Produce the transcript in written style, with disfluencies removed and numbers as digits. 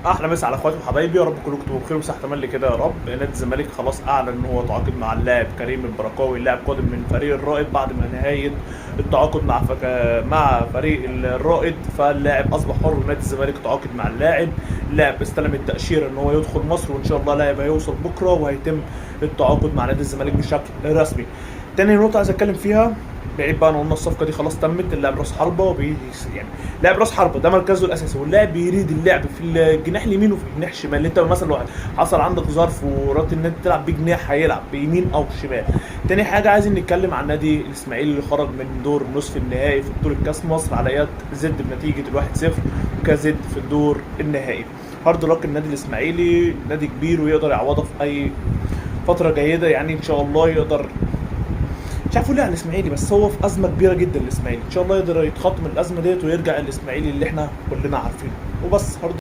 احلى مسا على اخواتي وحبايبي، يا رب كلكم تبقوا بخير وصحة تملي كده يا رب. نادي الزمالك خلاص اعلن ان هو تعاقد مع اللاعب كريم البركاوي، اللاعب قادم من فريق الرائد بعد ما نهاية التعاقد مع فريق الرائد، فاللاعب اصبح حر ونادي الزمالك تعاقد مع اللاعب. اللاعب استلم التاشيره ان هو يدخل مصر، وان شاء الله لاعب هيوصل بكره وهيتم التعاقد مع نادي الزمالك بشكل رسمي. تاني نقطة عايز اتكلم فيها بعيد بقى، قلنا الصفقة دي خلاص تمت. اللاعب راس حربه يعني لاعب راس حربه ده مركزه الاساسي، واللاعب بيريد اللعب في الجناح اليمين وفي الجناح الشمال. انت مثلا لو حصل عندك ظرف ورات ان انت تلعب بجناح، هيلعب بيمين او شمال. تاني حاجة عايزين نتكلم عن نادي الاسماعيلي اللي خرج من دور نصف النهائي في بطوله كاس مصر على يد زد بنتيجة 1-0 وكزد في الدور النهائي. hard luck النادي الاسماعيلي، نادي كبير ويقدر يعوضها في اي فترة جيدة، يعني ان شاء الله يقدر. مش عارف اقول ايه على الاسماعيلي، بس هو في ازمة كبيرة جدا الاسماعيلي، ان شاء الله يقدر يتخطى من الازمة ديت ويرجع الاسماعيلي اللي احنا كلنا عارفينه وبس. hard